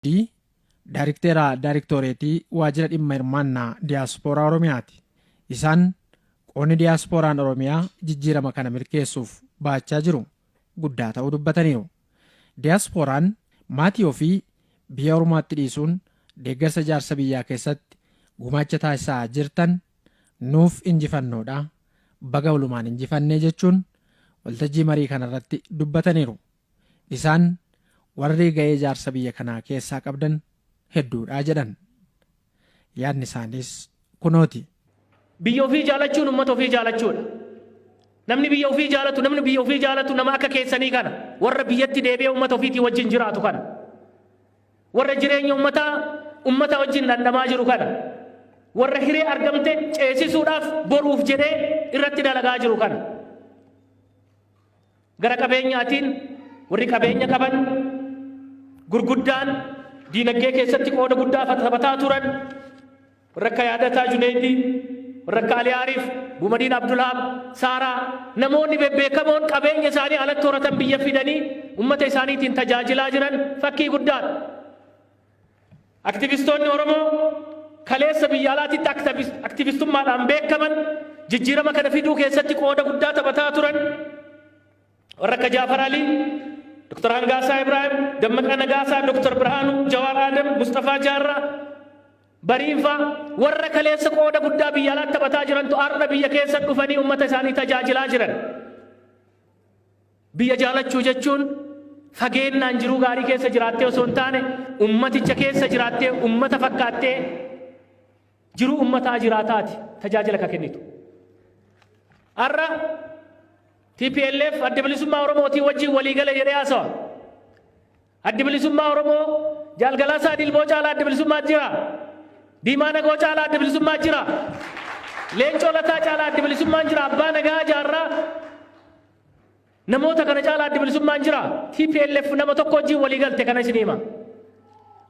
Abdii Daarikteera Daariktoreetii Waajjira Dhimma Hirmaannaa Diyaaspooraa Oromiyaati. Isaan qoodni diyaaspooraan Oromiyaa jijjiirama kana milkeessuuf bahachaa jiru guddaa ta'uu dubbataniiru. Diyaaspooraan maatii ofii biyya ormaatti dhiisuun deeggarsa ijaarsa biyyaa keessatti gumaacha taasisaa jirtan nuuf injifannoodha, baga walumaan injifannee jechuun waltajjii marii kanarratti dubbataniiru. Isaan warri ga'ee ijaarsa biyya kanaa keessaa qabdan hedduudha jedhan. Yaadni isaaniis kunooti. Biyya ofii jaalachuun ummata ofii jaalachuudha. Namni biyya ofii jaalatu, namni biyya ofii jaalatu nama akka keessanii kana, warra biyyatti deebi'ee ummata ofiitii wajjin jiraatu kana. Warra jireenya ummataa ummata wajjin dhandhamaa jiru kana. Warra hiree argamte ceesisuudhaaf boruuf jedhee irratti dalagaa jiru kana. Gara qabeenyaatiin warri qabeenya qaban gurguddaan diinagdee keessatti qooda guddaa taphataa turan warra akka Yaadataa Juneeydii, warra akka Ali Aariif, Buumadiin Abdulhaab, Saaraa namoonni bebbeekamoon qabeenya isaanii alatti horatan biyya fidanii ummata isaaniitiin tajaajilaa jiran fakkii guddaadha. Aktivistoonni Oromoo kaleessa biyya alaatitti aktivistummaadhaan beekaman jijjiirama kana fiduu keessatti qooda guddaa taphataa turan warra akka Jaafar Alii, Dr. Hangaasaa Ibraahim, Dammaqaa Nagaasaa, Dr. Birhaanuu, Jawaar Aadam, Mustafaa Jaarraa, Bariinfaa warra kaleessa qooda guddaa biyya alaatti taphataa jirantu har'a biyya keessa dhufanii uummata isaanii tajaajilaa jiran. Biyya jaalachuu jechuun fageennaan jiruu gaarii keessa jiraattee osoo hin taane ummaticha keessa jiraattee ummata fakkaattee jiruu ummataa jiraataati tajaajila ka kennitu. Har'a TPLF Adda Bilisummaa Oromootii wajjin walii gale jedhee haasawa. Addi Bilisummaa Oromoo Jaal Galaasaa Dilboo caalaa Adda Bilisummaa jira. Diimaa Nagoo caalaa Adda Bilisummaa jira. Leencoo Lataa caalaa Adda Bilisummaan jira. Abbaa Nagaa Jaarraa namoota kana caalaa Adda Bilisummaan jira. TPLF nama tokko wajjin walii galte kana isin hima.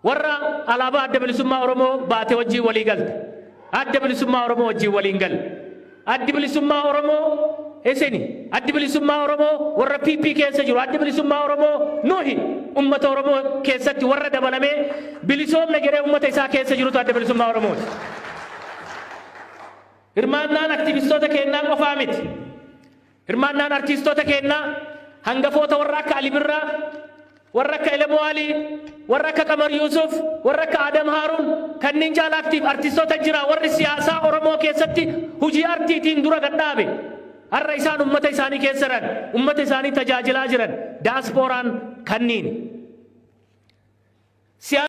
Warra alaabaa Adda Bilisummaa Oromoo baate wajjin walii galte. Adda Bilisummaa Oromoo wajjin waliin galle. Addi Bilisummaa Oromoo isini. Addi Bilisummaa Oromoo warra PP keessa jiru. Addi Bilisummaa Oromoo nuhi ummata Oromoo keessatti warra dabalamee bilisoomna jedhee ummata isaa keessa jirutu Adda Bilisummaa Oromooti. Hirmaannaan aktivistoota keennaa qofaa miti. Hirmaannaan artiistoota keennaa hangafoota warra akka Ali Birraa, warra akka Elemoo Alii, warra akka Qamar Yuusuf, warra akka Adam Haaruun kanneen caala aktiif artiistoota jira warri siyaasaa Oromoo keessatti hojii artiitiin dura gad dhaabe. Har'a isaan ummata isaanii keessa jiran, ummata isaanii tajaajilaa jiran, daaspooraan kanniini.